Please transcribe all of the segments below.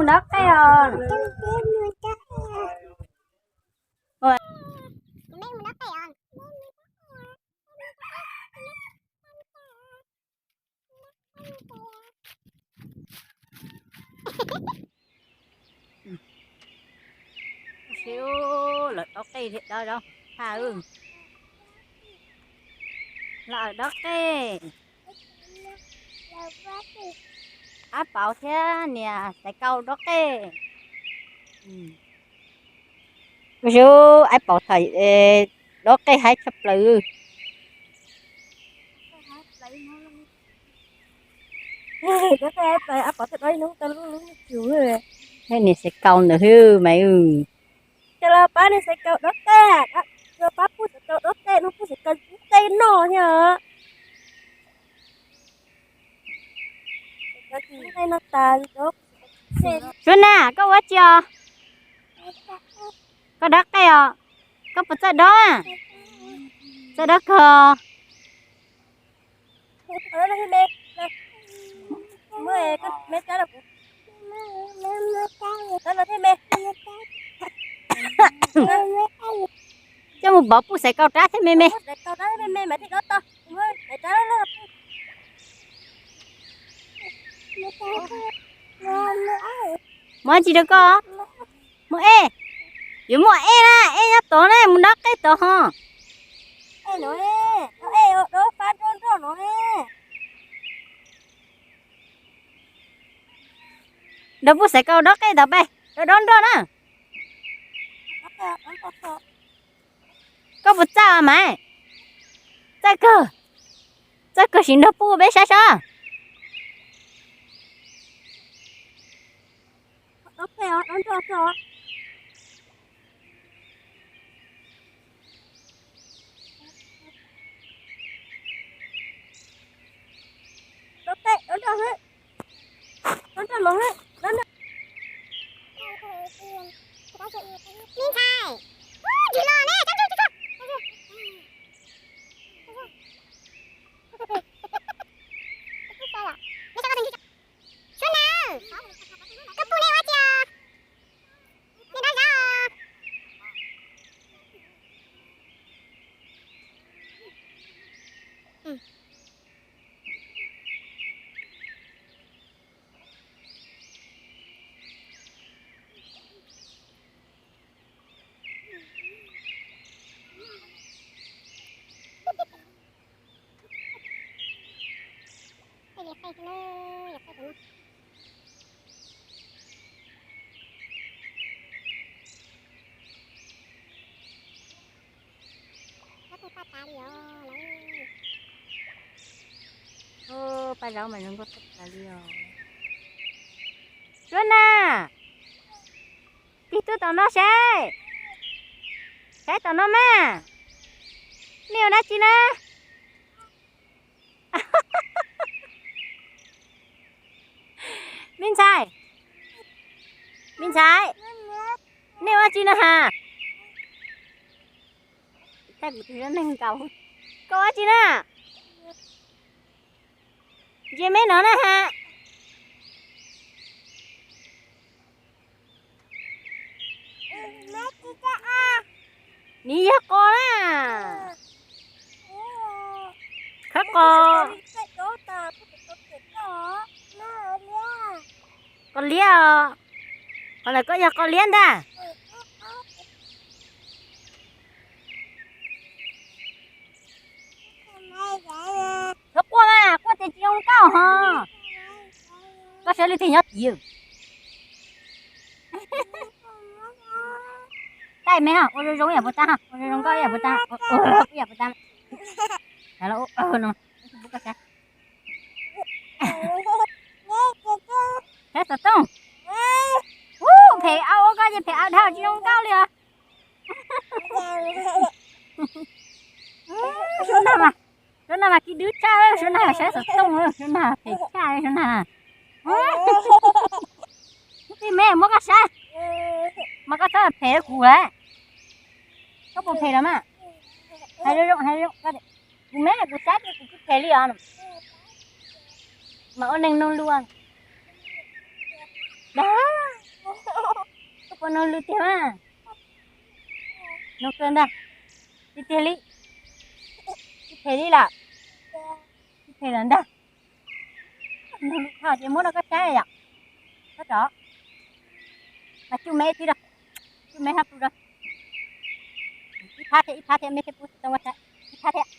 Dob qej os. Lawv dob qej thiab dob zaub, ha, lawv dob qej. Ab Pauv thiab niam Xaiv Kaus dob qej. Ab Pauv thaum dob qej haib tshaj plaws. Niam Xaiv Kaus ntawd hwb mas. Ces los pab niam Xaiv Kaus dob qej, pab pub Xaiv Kaus dob qej no, pub Xaiv Kaus dob qej noj thiab. Suab Nag, koj ua tsi os? Koj dob qej os? Koj puas txawj dob? Txawj dob kawg. Coj mus pov pub Xaiv Kaus rab thiab me me. Muaj tsi rau koj? Muaj ej. Yuav muaj ej na, ej nyob tod na, mus dob qej tod ho. Dob pub Xaiv Kaus dob qej tod peb, dob dob nroj na. Koj puas txawj mas? Txawj kawg. Txawj kawg, sim nrog pub peb saib sab. Suab Nag, koj pub nej ua tsi os? Nej dob zaub os? Paj zaub mas zoo nkauj tshaj plaws li os. Suab Nag, tig tuaj tom no saib, saib tom no mas. Nej ua dab tsi na? Me ntxhais, me ntxhais, nej ua tsi na has? Koj ua tsi na? Ntsia me no na has. Nws yog qos na. Khawb qos. Qos liab os. Qhov lawm koj yog qos liab ntag. Thov quaj mas, quaj ces tsis zoo nkauj ho. Koj sawv li tig nyob tid. Taij me, ua zoo zoo ib yam puas tab, ua zoo zoo nkauj ib yam puas tab, ib yam puas tab. No, saib xov tooj. Phem au, ua koj ces phem au dhau tsis zoo nkauj li os. Suab Nag mas, Suab Nag mas kib dwb tshaj, Suab Nag saib xov tooj, Suab Nag phem tshaj, Suab Nag. Tij me muab koj saib, mas koj txhob phem kuv lawm. Koj puas phem los mas? Hais zoo zoo, hais zoo, kuv me kuv saib kuv tsis phem li os. Mas ua neeg nug lus dag. Koj puas nug lus tiag mas? Nug kawg ntag. Tiag tiag li? Tsis phem li lawm? Tsis phem lawm ntag. Nug lus dhau ces muab rau koj saib yom. Koj rov mas cub me thiab rau, cub me hab pus rau. Ib phab thiab, ib phab thiab, me thiab pub tau ua saib. Ib phab thiab.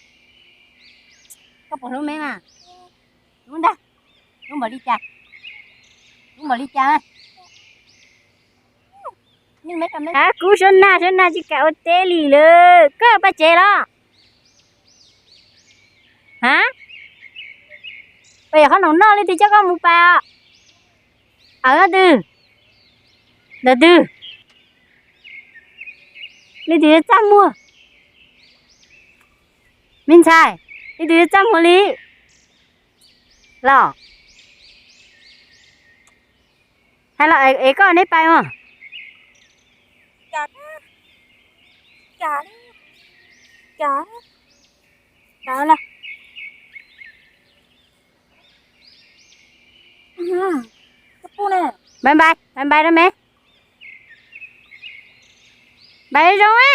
Koj puas hlub me mas? Hlub ntag. Hlub npaum li cas? Hlub npaum li cas? Kub suab nag, suab nag tsis kam ua teb li lawm. Koj pais tsev los? Ha, pais yog qhob noom noj, leej twg coj koj mus pais os? Aw, twg? Ntawm twg? Leej twg yuav txaj muag? Me ntxhais, leej twg yuav txaj muag li los? Hais los es koj neb pais mas. Npais npais, npais npais rau me. Npais zoo a.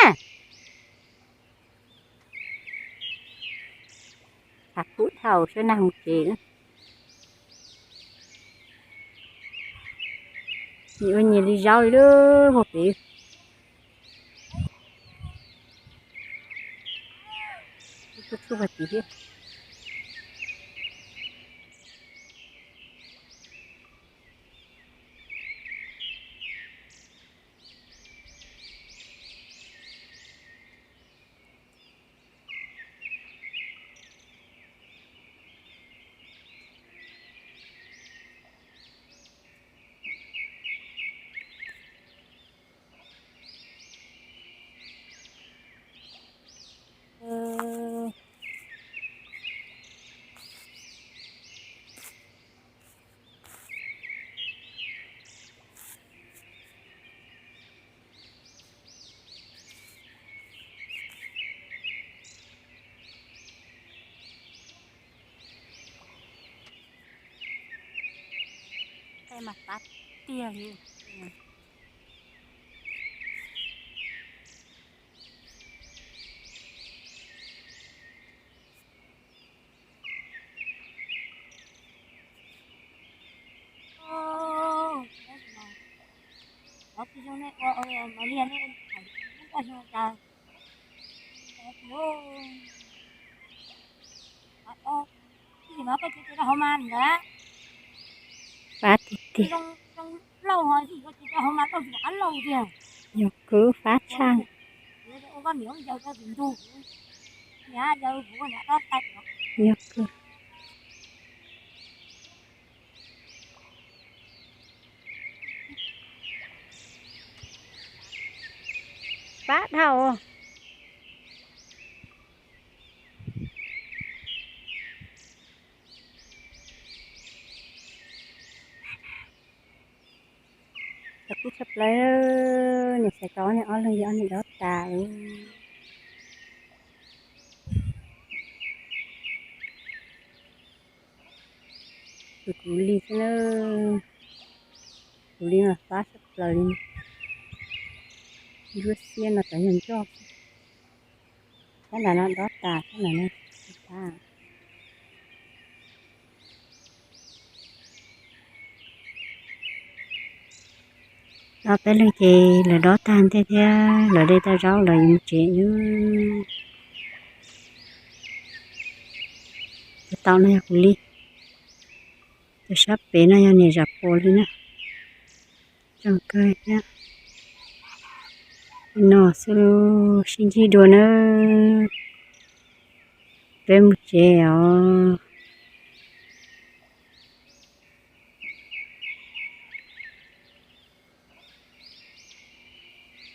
Qab kub dhau, suab nag mus tsev. Nyias ua nyias li zaub li lub hauv pem. Tsuj tsuj hauv pem thiab. Tej mas fab tiag li. Fab tiag tiag. Yog kwv fab tshaj. Yog kwv. Fab dhau. Tau kub tshaj plaws, niam xav tau niag ob leeg, yog ob niag dob tas. Tus kuv li xwb na, kuv li mas fab tshaj plaws li. Nruab xiab no cov yog ncoj. Sab nram no dob tas, sab nram no tsis fab. Dob peb leeg ces lawv dob tag ntej thiab, lawv de tau zaub lawv yuav mus tsev. Cov tau no yog kuv li, cov sab pem no yog niam zam puas li na. Zoo kawg thiab. No xwb, sib ntsib dua na. Peb mus tsev os.